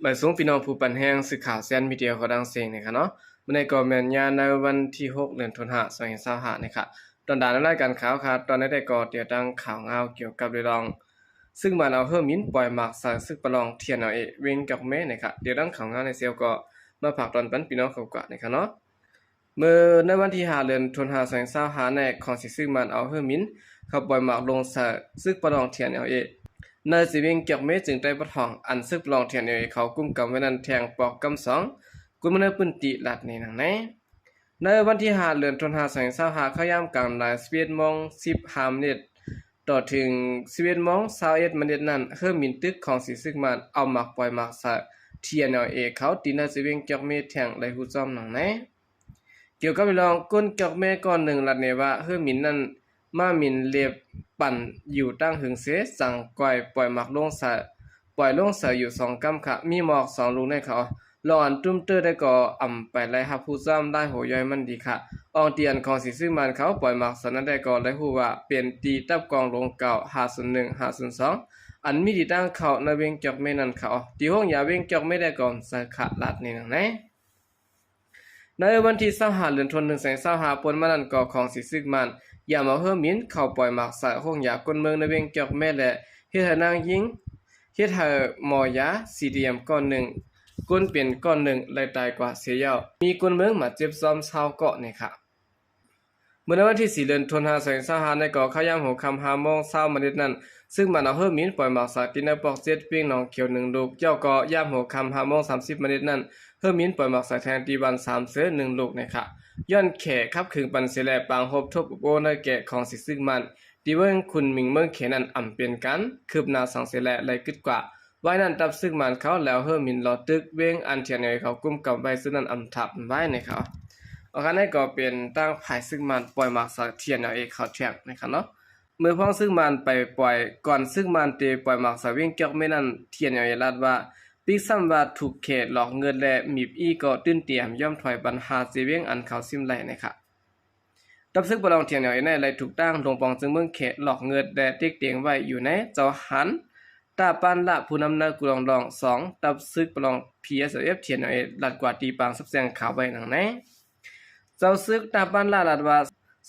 ມາສູງພີ່ນ້ອງຜູ້ປັນແຮງ ສື່ຂ່າວແຊນມີເດຍຂອງດັ່ງເຊງນີ້ຄະເນາະ. ມື້ນີ້ກໍແມ່ນຍາມໃນວັນທີຫົກ ເດືອນຕຸລາ ສອງພັນຊາວຫ້ານີ້ຄະ. ຕອນດານໃນລາຍການຂ່າວຄະ ຕອນໃນໄດ້ກໍຕຽວຕັ້ງຂ່າວງາວກ່ຽວກັບເລື່ອງ ຊຶກມານເອົາເຮີໝິນປ່ອຍໝາກໃສ່ຊຶກປະລອງ ທີເອັນແອລເອ ວຽງຈອກເມນີ້ຄະ. ຕຽວຕັ້ງຂ່າວງາວໃນເຊວກໍມາຝາກຕອນປັນພີ່ນ້ອງເຂົາກວ່ານີ້ຄະເນາະ. ເມື່ອໃນວັນທີຫ້າ ເດືອນຕຸລາ ສອງພັນຊາວຫ້ານີ້ ຂອງສີຊຶກມານເອົາເຮີໝິນເຂົ້າປ່ອຍໝາກລົງໃສ່ຊຶກປະລອງ ທີເອັນແອລເອ ໃນເຊວຽງຈອກເມ ເຈີງໃຕ້ປະທ້ອງ ອັນຊຶກປະລອງ ທີເອັນແອລເອ ເຂົາກຸມກຳໄວ້ນັ້ນແທງປອກກຳສອງ ຄົນເມືອງໃນພື້ນທີ່ລາດນີ້ນຳໃນ ໃນວັນທີຫ້າ ເດືອນຕຸລາ ສອງພັນຊາວຫ້າ ເຂົ້າຍາມກາງນາຍ ສິບເອັດໂມງສິບຫ້າມິນິດ ຕໍ່ເຖິງສິບເອັດໂມງຊາວເອັດມິນິດນັ້ນ ເຮີໝິນຕຶກຂອງສີຊຶກມານເອົາໝາກປ່ອຍໝາກໃສ່ ທີເອັນແອລເອ ເຂົາທີ່ໃນເຊວຽງຈອກເມແທງໄດ້ຮູ້ພ້ອມນຳໃນ. ກ່ຽວກັບເລື່ອງ ຄົນຈອກເມກ້ອນໜຶ່ງລາດແນວ່າ ເຮີໝິນນັ້ນ ມາໝິນເລັບປັ່ນຢູ່ຕັ້ງຫຶງເສ ຈັ່ງກ່ອຍປ່ອຍໝາກລົງໃສ່ ປ່ອຍລົງໃສ່ຢູ່ສອງກຳຄະ ມີໝອກສອງລູກໃນເຂົາ ລອງອັນຕຸ້ມເຕີໄດ້ກໍອຳໄປໄດ້ຮັບຮູ້ຊ້ຳຫຼາຍໂຫຍ່ອຍມັນດີຄະ. ອອງຕີອັນຂອງສີຊຶກມານເຂົາປ່ອຍໝາກໃສ່ນັ້ນໄດ້ກໍໄດ້ຮູ້ວ່າເປັນທີ່ຕັບກອງຫຼວງເກົ່າ ຫ້າສູນໜຶ່ງ ຫ້າສູນສອງ ອັນມີທີ່ຕັ້ງເຂົ້າໃນວຽງຈອກເມນັ້ນຄະ. ທີ່ໂຮງຢາວຽງຈອກເມໄດ້ກໍໃສ່ຄະ ລາດນີ້ນຳໃນ. ໃນວັນທີຊາວຫ້າ ເດືອນຕຸລາ ສອງພັນຊາວຫ້າ ປົນມານັ້ນກໍຂອງສີຊຶກມານ ຢາມເອົາເຮີໝິນເຂົ້າປ່ອຍໝາກໃສ່ໂຮງຢາຄົນເມືອງໃນວຽງຈອກເມ ແລະ ເຮັດໃຫ້ນາງຍິງ ເຮັດໃຫ້ໝໍຢາ ຊີດີເອັມ ກ້ອນໜຶ່ງ ຄົນເປັນກ້ອນໜຶ່ງໄດ້ຕາຍກວ່າເສຍແລ້ວ ມີຄົນເມືອງບາດເຈັບຊ້ຳຊາວເກາະນີ້ຄະ. ເມື່ອໃນວັນທີສີ່ ເດືອນຕຸລາ ສອງພັນຊາວຫ້າ ໃນກໍເຂົ້າຍາມຫົວຄ່ຳ ຫ້າໂມງຊາວມິນິດນັ້ນ ຊຶກມານເອົາເຮີໝິນປ່ອຍໝາກໃສ່ທີ່ນາປອກເຈັດ ວຽງໜອງຂຽວໜຶ່ງລູກ ເຈົ້າກໍຍາມຫົວຄ່ຳ ຫ້າໂມງສາມສິບມິນິດນັ້ນ ເຮີໝິນປ່ອຍໝາກໃສ່ແທງທີ່ບ້ານສາມເສີໜຶ່ງລູກໃນຄະ. ຍ້ອນແຂຂັບຂຶງປັນເສແລະ ປາງຮົບທົບອົບໂອ້ໃນແກະຂອງສີຊຶກມານ ທີ່ວຽງຂຸນໝິງເມືອງແຂນັ້ນອຳເປັນການຄືບໜ້າສັງເສແລະໄຫຼກຶດກວ່າ. ວາຍນັ້ນ ຕັບຊຶກມານເຂົາແລ້ວເຮີໝິນຫຼໍ່ຕຶກວຽງອັນ ທີເອັນແອລເອ ເຂົາກຸມກຳໄວ້ ເຊິ່ງນັ້ນອຳທັບໄວ້ໃນເຂົາ. ອອກມາໃນກໍເປັນຕັ້ງຝ່າຍຊຶກມານປ່ອຍໝາກໃສ່ ທີເອັນແອລເອ ເຂົາແທງໃນຄະເນາະ. ເມື່ອພວກຊຶກມານໄປປ່ອຍ ກ່ອນຊຶກມານເຕປ່ອຍໝາກໃສ່ວຽງຈອກເມນັ້ນ ທີເອັນແອລເອ ລາດວ່າ ປິກຊ້ຳວ່າຖືກແຂຫຼອກເງິນ ແລະ ມີບອີກໍຕື່ນຕຽມຍອມຖອຍບັນຫາເຊວຽງອັນເຂົາຊິມໄຫຼໃນຄະ. ຕັບຊຶກປະລອງ ທີເອັນແອລເອ ໃນໄດ້ຖືກຕັ້ງລົງປອງເຊິ່ງເມືອງແຂຫຼອກເງິນ ແລະ ເຕັກເຕັງໄວ້ຢູ່ໃນເຈົ້າຫັນ ຕາປານລະ ຜູ້ນຳໃນກູລອງດອງ ສອງ ຕັບຊຶກປະລອງ ພີເອັສແອລເອັຟ ທີເອັນແອລເອ ລາດກວ່າທີ່ປາງສັບແຈ້ງຂ່າວໄວ້ດັ່ງໃນ. ເຈົ້າຊຶກຕາປານລະລາດວ່າ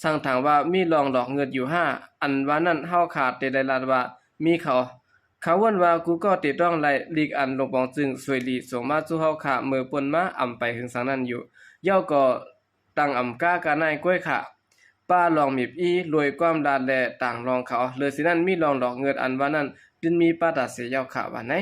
ສັງຖາມວ່າມີລອງຫຼອກເງິນຢູ່ຫາ ອັນວ່ານັ້ນເຮົາຄາເຕໄດ້ລາດວ່າມີເຂົາ. ເຂົາເວົ້າວ່າ ກູກໍເຕຕ້ອງໄລ່ ຫຼີກອັນລົງປອງເຊິ່ງສວຍຫຼີສົ່ງມາສູ່ເຮົາຄາເມື່ອປົນມາອຳໄປຫຶງສັງນັ້ນຢູ່ ເຈົ້າກໍ ຕັງອຳກາການາຍກ້ວຍຂະ ປາລອງມີບອີ ລວຍຄວາມລາດ ແລະ ຕ່າງລອງເຂົາ. ເຫຼືອຊິນັ້ນ ມີລອງຫຼອກເງິນອັນວ່ານັ້ນ ຕື່ນມີປາຕາເສຍເຈົ້າຂະວ່າໃນ.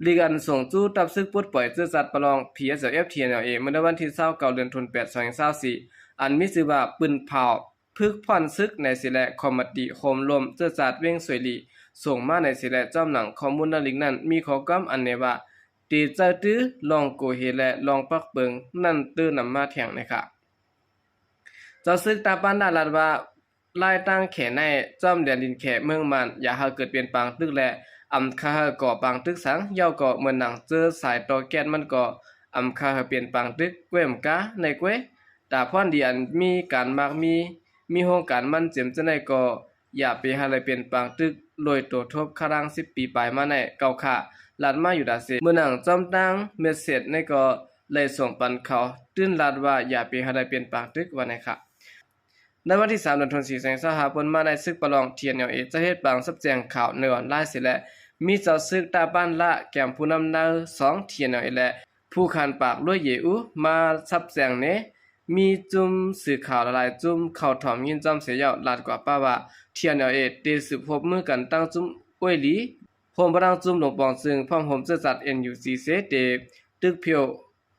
ຫຼີກອັນສົ່ງຈູ້ຕັບຊຶກປົດປ່ອຍເຊື້ອຊາດປະລອງ ພີເອັສແອລເອັຟ ທີເອັນແອລເອ ເມື່ອໃນວັນທີຊາວເກົ້າ ເດືອນຕຸນ ສອງພັນຊາວສີ່ ອັນມີຊື່ວ່າ ປືນເຜົາ ຝຶກຜ່ອນຊຶກໃນເສແລະ ຄອມມະຕິໂຮມລົມເຊື້ອຊາດວຽງສວຍຫຼີ ສົ່ງມາໃນເສແລະ ຈອມຫຼັງຂໍ້ມູນໃນລິກນັ້ນ ມີຂໍ້ຄວາມອັນແນວ່າ ເຕເຈົ້າຕື້ ລອງໂກເຮ ແລະ ລອງປັກເປິງ ນັ້ນຕື່ນນຳມາແທງໃນຄະ. ເຈົ້າຊຶກຕາປານລາດວ່າ ລາຍຕັ້ງແຂໃນ ຈອມແດນດິນແຂເມືອງມານ ຢ່າໃຫ້ເກີດເປັນປາງຕຶກ ແລະ ອຳຄາໃຫ້ກໍ່ປາງຕຶກສັງ ເຈົ້າກໍເໝືອນໜັງເຈີສາຍຕໍ່ແກ້ນມັນກໍອຳຄາໃຫ້ເປັນປາງຕຶກ ແກວມກາໃນແກວ ຕາພອນດີອັນມີການໝາກມີ ມີໂຮງການມັນເຈັມຈັ່ງໃດກໍ ຢ່າໄປຫາໄດ້ເປັນປາງຕຶກ ໂດຍໂຕທົບຄາລັງສິບປີປາຍມາໃນເກົ່າຂ້າ ລາດມາຢູ່ດາເຊ ເໝືອນໜັງຈອມຕັ້ງເມັດເສັດໃນກໍໄດ້ສົ່ງປັນເຂົາ ຕື່ນລາດວ່າຢ່າໄປຫາໄດ້ເປັນປາງຕຶກວ່າໃນຄະ. ໃນວັນທີສາມ ເດືອນຕຸນ ສອງພັນຊາວຫ້າ ປົນມາໃນຊຶກປະລອງ ທີເອັນແອລເອ ຈະເຮັດບາງສັບແຈ້ງຂ່າວໃນອອນລາຍເສແລະ ມີເຈົ້າຊຶກຕາບ້ານລະ ແກມຜູ້ນຳໃນສອງ ທີເອັນແອລເອ ແລະ ຜູ້ຂັນປາກລວຍເຢອູ ມາສັບແຈ້ງເນ ມີຈຸ້ມສື່ຂ່າວຫຼາຍໆຈຸ້ມເຂົ້າຖອມຍິນຈອມເສຍເຍົາ ລາດກວ່າປ້າວ່າ ທີເອັນແອລເອ ເຕສືບຮ່ວມມືກັນຕັ້ງຈຸ້ມອວຍຫຼີ ໂຮມບໍ່ຕັ້ງຈຸ້ມລົງປອງເຊິ່ງ ພ້ອມໂຮມເຊື້ອຊາດ ເອັນຢູຊີ ເຊ ເຕຕຶກຜຽວ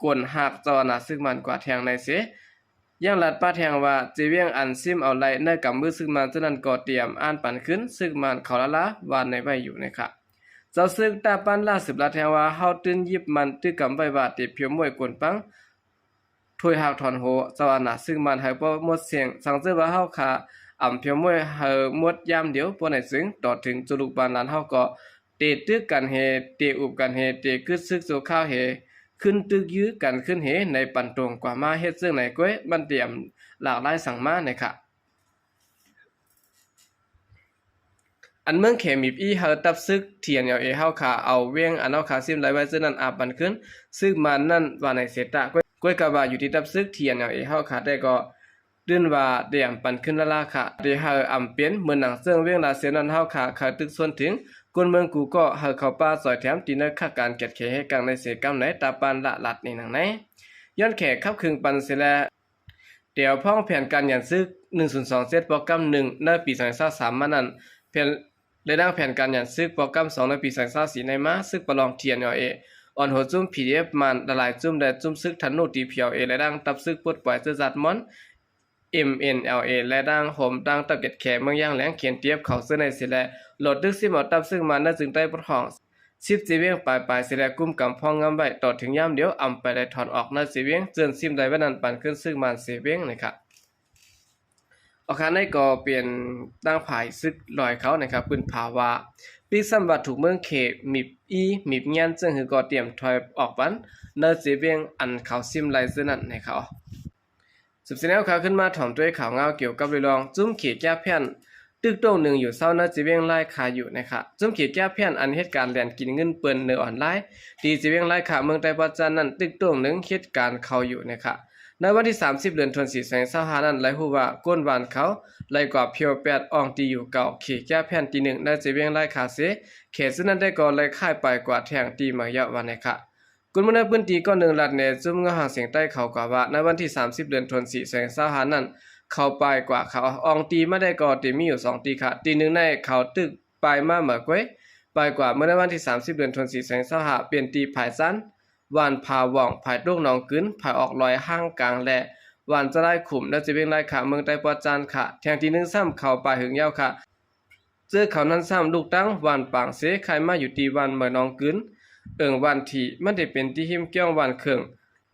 ກົນຮາກເຈົ້າອານາຊຶກມານກວ່າແທງໃນເສ ຍັງລາດປະແທງວ່າ ເຈວຽງອັນຊິມເອົາໄດ້ໃນກຳມືຊຶກມານເທື່ອນັ້ນກໍຕຽມອ່ານປັນຄືນຊຶກມານເຂົາລະລາ ວ່າໃນໄວ້ຢູ່ໃນຄະ. ເຈົ້າຊຶກຕາປ້ານລາດສືບລາດແທງວ່າ ເຮົາຕື່ນຢິບມັນຕຶກກຳໄວ້ວ່າ ເຕຜຽວມ້ວຍກົນປັງ ຖ້ວຍຮາກຖອນໂຮ ເຈົ້າອານາຊຶກມານໃຫ້ບໍ່ໝົດເສັງ ສັງເຈີວ່າເຮົາຄາອຳຜຽວມ້ວຍໃຫ້ໝົດຍາມດຽວ ບໍ່ໃນເຊິ່ງຕໍ່ເຖິງຈຸລູກບ້ານຫຼານເຮົາກໍ ເຕຕຶກກັນເຮ ເຕອຸບກັນເຮ ເຕກຶດຊຶກຊົ່ວຄາວເຮ ຂຶ້ນຕຶກຢື້ກັນຂຶ້ນເຮ ໃນປັນຕົງກວ່າມາເຮັດເຊິ່ງໃນກ້ວຍ ມັນຕຽມຫຼາກຫຼາຍສັງມາໃນຄະ. ອັນເມືອງເຂມີບອີ່ ໃຫ້ທັບຊຶກ TNLA ເຮົາຂ້າເອົາວຽງອັນເຮົາຂ້າຊິມໄລ່ໄວ້ເຊິ່ງນັ້ນອາບມັນຂຶ້ນຊຶກມານນັ້ນວ່າໃນເສຕະ ກ້ວຍກະວ່າຢູ່ທີ່ທັບຊຶກ TNLA ເຮົາຂ້າແຕ່ກໍຕື່ນວ່າໄດ້ອຳປັນຂຶ້ນລ້າໆ ຂ້າໄດ້ໃຫ້ອຳເປັນເໝືອນໜັງເຊິ່ງວຽງລາຊຽວນັ້ນເຮົາຂ້າເຄີຍຕຶກຊວນເຖິງ ກຸນເມືອງກູກໍໃຫ້ເຂົ້າປ່າຊ່ອຍແຖມ ທີ່ໃນຂະການແກດແຂເຮັດກາງໃນເສກຳໃນຕາປານລະລັດນີ້ໜັງໃນ ຍ້ອນແຂຂັບເຄື່ອນປັນເສແລ ແຕ່ວພ້ອງແຜນການຫຍັນຊຶກ ໜຶ່ງສູນສອງເຈັດ ປະກຳໜຶ່ງ ໃນປີສອງພັນຊາວສາມມານັ້ນ ແຜນ ແລະ ດັ່ງແຜນການຫຍັນຊຶກ ປະກຳສອງ ໃນປີສອງພັນຊາວສີ່ໃນມາ ຊຶກປະລອງ TNLA ອ່ອນໂຫດຈຸ້ມ PDF ມານຫຼາຍໆຈຸ້ມ ແລະ ຈຸ້ມຊຶກທະນູ DPLA ແລະ ດັ່ງທັບຊຶກປົດປ່ອຍເຊື້ອຊາດມອນ MNLA ແລະ ດັ່ງໂຮມຕັ້ງທັບເກັດແຂເມືອງຢ່າງແຫຼງ KNDF ເຂົ້າເຊິ່ງໃນເສແລ ໂລດຕຶກຊິມເອົາທັບຊຶກມານໃນເຊິ່ງໃຕ້ປົກຄອງ ສິບເຈັດວຽງປາຍໆ ເສແລ ກຸມກຳພອງງຳໄວ້ ຕໍ່ເຖິງຍາມດຽວອຳໄປໄດ້ຖອນອອກໃນເສວຽງ ເຈີນຊິມໄດ້ໄວ້ນັ້ນ ປັນຄືນຊຶກມານເສວຽງນະຄະ. ອອກຄານໃນກໍເປັນທາງຝ່າຍຊຶກລອຍເຂົານະຄະ ປືນພາວວ່າ ປີກຊ້ຳວ່າຖືກເມືອງເຂມີບອີ່ ມີບງຽນ ເຊິ່ງຄືກໍຕຽມຖອຍອອກປັນ ໃນເສວຽງອັນເຂົາຊິມໄລ່ເຊິ່ງນັ້ນນະຄະ. ສືບສຽນແນວຂ່າວຂຶ້ນມາຖອມດ້ວຍຂ່າວງາວກ່ຽວກັບເລື່ອງ ຈຸ້ມເຂກຍາແພນ ຕຶກໂຕ້ງໜຶ່ງຢູ່ເຊົ້າໃນເຈວຽງລາຍຄາຢູ່ນະຄະ. ຈຸ້ມເຂກຍາແພນອັນເຮັດການແລ່ນກິນເງິນເປີ້ນໃນອອນລາຍ ທີ່ເຈວຽງລາຍຄາເມືອງໃຕ້ປະຈັນນັ້ນ ຕຶກໂຕ້ງໜຶ່ງເຮັດການເຂົ້າຢູ່ນະຄະ. ໃນວັນທີສາມສິບ ເດືອນທັນວາ ສອງພັນຊາວຫ້ານັ້ນ ໄດ້ຮູ້ວ່າກົ້ນບ້ານເຂົາໄດ້ກວາດພຽວແປດອອກຕີຢູ່ເກົ່າເຂກຍາແພນທີ່ໜຶ່ງໃນເຈວຽງລາຍຄາເສ ເຂດເຊັ່ນນັ້ນໄດ້ກໍໄດ້ຄ້າຍໄປກວາດແທ່ງຕີໃໝ່ຍາວວ່ານະຄະ. ກຸນເມືອງໃນພື້ນທີ່ກ້ອນໜຶ່ງລັດແນຈຸ້ມເງົາຫາງສຽງໃຕ້ເຂົາກວ່າວ່າ ໃນວັນທີສາມສິບ ເດືອນທັນວາ ສອງພັນຊາວຫ້ານັ້ນ ເຂົາປາຍກວ່າເຂົາອອງຕີມາໄດ້ກໍເຕັມມີຢູ່ສອງຕີຄະ. ຕີໜຶ່ງໃນເຂົາຕຶກປາຍມາເໝີກວຍ ປາຍກວ່າເມື່ອໃນວັນທີສາມສິບ ເດືອນທັນວາ ສອງພັນຊາວຫ້າ ເປັນຕີຜາຍຈັນ ບ້ານຜາຫວ່ອງ ຜາຍຕົກໜອງກຶນ ຜາຍອອກລອຍຫ້າງກາງ ແລະ ບ້ານຈະລາຍຂຸມ ໃນເຈວຽງລາຍຄາເມືອງໃຕ້ປະຈັນຄະ. ແທ່ງຕີໜຶ່ງຊ້ຳເຂົາປາຍຫຶງຍາວຄະ. ເຈີເຂົານັ້ນຊ້ຳລູກຕັ້ງບ້ານປາງເຊ ຄ້າຍມາຢູ່ທີ່ບ້ານເໝີໜອງກຶນ ເອີງບ້ານຖີ່ ມັນໄດ້ເປັນທີ່ຮິມກ້ຽວບ້ານເຄິ່ງ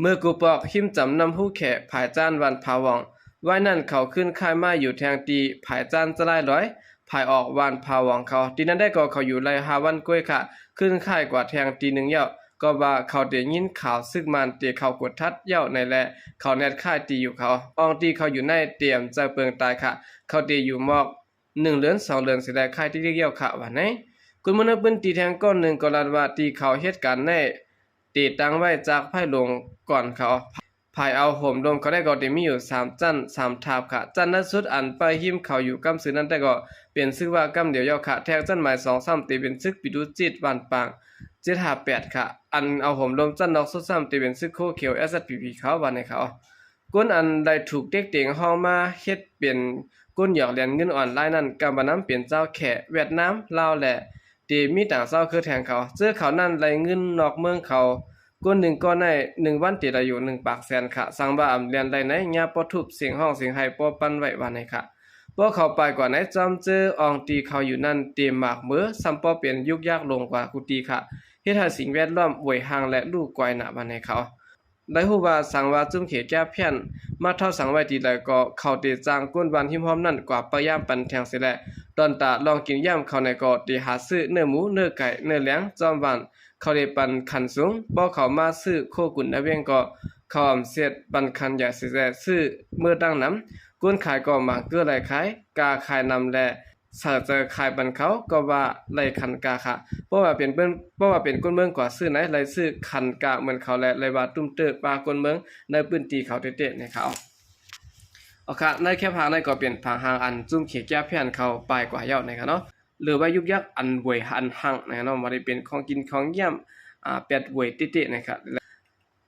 ເໝີກູປອກ ຮິມຈຳນ້ຳຮູແຂ ຜາຍຈັນບ້ານຜາຫວ່ອງ. ວາຍນັ້ນເຂົາຂຶ້ນຄ້າຍມາຢູ່ແທ່ງທີ່ຜາຍຈັນຈະລາຍລອຍ ຜາຍອອກບ້ານຜາຫວ່ອງເຂົາ. ທີ່ນັ້ນໄດ້ກໍເຂົາຢູ່ໄດ້ຫ້າວັນກວ່າຄະ ຂຶ້ນຄ້າຍກວ່າແທ່ງຕີໜຶ່ງຍາວ ກໍວ່າເຂົາໄດ້ຍິນຂ່າວຊຶກມານເຕະເຂົ້າກົດທັດຍາວໃນແລະ ເຂົາແນດຄ້າຍຕີຢູ່ເຂົາ ອອງຕີເຂົາຢູ່ໃນເຕມໃຈເປິງຕາຍຄະ. ເຂົາເຕະຢູ່ໝອກ ໜຶ່ງເດືອນສອງເດືອນຊິໄດ້ຄ້າຍຕິກໆ ຍາວຄະວ່າໃນ. ຄົນເມືອງໃນພື້ນທີ່ແທ່ງກ້ອນໜຶ່ງກໍລາດວ່າ ທີ່ເຂົາເຮັດການໃນເຕະຕັ້ງໄວ້ຈາກພາຍຫຼວງກ່ອນເຂົາ ພາຍເອົາໂຮມລົມເຂົາໄດ້ກໍໄດ້ມີຢູ່ສາມຊັ້ນສາມທາບຄະ. ຊັ້ນໜ້າສຸດອັນປ້າຍຮິມເຂົາຢູ່ກ້ຳຊື່ນັ້ນໄດ້ກໍເປັນຊຶກວ່າກ້ຳດຽວຍາວຄະ. ແທ່ງຊັ້ນໝາຍສອງຊ້ຳເຕເປັນຊຶກປີຕູຈິດບ້ານປາງ ເຈັດຫ້າແປດຄະ. ອັນເອົາໂຮມລົມຊັ້ນນອກສຸດຊ້ຳເຕເປັນຊຶກໂຄຂຽວ SSPP ເຂົາວ່າໃນເຂົາ. ຄົນອັນໄດ້ຖືກເຕັກເຕັງຫ້ອງມາເຮັດເປັນກົນຫຍອກຫຼຽນເງິນອອນລາຍນັ້ນ ກຳມານຳເປັນຊາວແຂ ຫວຽດນາມ ລາວ ແລະ ເຕມີຕ່າງຊາວຄືແທນເຂົາ. ເຈີເຂົານັ້ນໄລ່ເງິນນອກເມືອງເຂົາ ຄົນໜຶ່ງກໍໃນໜຶ່ງວັນເຕໄດ້ຢູ່ໜຶ່ງປາກແສນຄະ. ສັງວ່າອຳລຽນໄລ່ໃນຍາປະທຸບ ສຽງຮ້ອງສຽງໄຫ້ປໍປັ່ນໄວ້ວ່າໃນຄະ. ພວກເຂົາປາຍກວ່າໃນຈອມເຈີອອງຕີເຂົາຢູ່ນັ້ນເຕໝາກເໝີ ຊ້ຳປໍເປັນຍຸກຍາກລົງກວ່າກຸຕິຄະ ເຮັດໃຫ້ສິ່ງແວດລ້ອມໂຫວຍຫ່າງ ແລະ ລູກກວາຍໜ້າວ່າໃນເຂົາ. ໄດ້ຮູ້ວ່າສັງວ່າຈຸ້ມເຂກຍາແພນມາເທົາສັງໄວ້ທີ່ໃດ ກໍເຂົາເຕຈ້າງກົ້ນບ້ານຮິມຮ່ອມນັ້ນກວ່າປະຍາມປັນແທ່ງເສແລະ ຕອນຕາລອງກິນຢ້ຳເຂົາໃນກໍເຕຫາຊື້ເນື້ອໝູ ເນື້ອໄກ່ ເນື້ອແຫຼງ ຈອມບ້ານເຂົາເຕປັນຂັນສູງ. ພໍເຂົາມາຊື້ໂຄກຸນໃນວຽງກໍເຂົາອຳເສດປັນຂັນໃຫຍ່ເສແລະ ຊື້ເໝີຕັ້ງນຳ. ຄົນຂາຍກໍໝາງເກືອໄລ່ຂາຍ ກາຂາຍນຳແລະ ສາເຈີຂາຍປັນເຂົາກໍວ່າໄລ່ຂັນກາຄະ. ເພາະວ່າເປັນເພິ່ນ ເພາະວ່າເປັນຄົນເມືອງກວ່າຊື້ໃນ ໄລ່ຊື້ຂັນກາເໝືອນເຂົາ ແລະ ໄລ່ວ່າຕຸ້ມເຕີປາຄົນເມືອງໃນພື້ນທີ່ເຂົາເຕໆ ໃນຂ່າວ. ເອົາຄະ ໃນແຄບຫາງໃນກໍເປັນຜາງຫາງອັນຈຸ້ມເຂກຍາແພນເຂົາປາຍກວ່າຍາວໃນຄະເນາະ ຫຼືວ່າຍຸກຍາກອັນໂຫວຍອັນຮັ່ງໃນຄະເນາະ ບໍ່ໄດ້ເປັນຂອງກິນຂອງຢ້ຽມ ອາ ແປດໂຫວຍເຕໆ ໃນຄະ.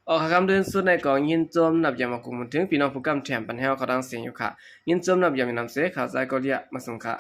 ອອກຄຳເດີນສຸດໃນກໍຍິນຊົມນັບຢາມມາກຸມເຖິງພີ່ນ້ອງຜູ້ກຳແຖມປັນແຮວເຂົາທັງເສຍຢູ່ຄະ. ຍິນຊົມນັບຢາມນຳເສ ເຂົ້າໃຈກໍເລຍມາສົ່ງຄະ.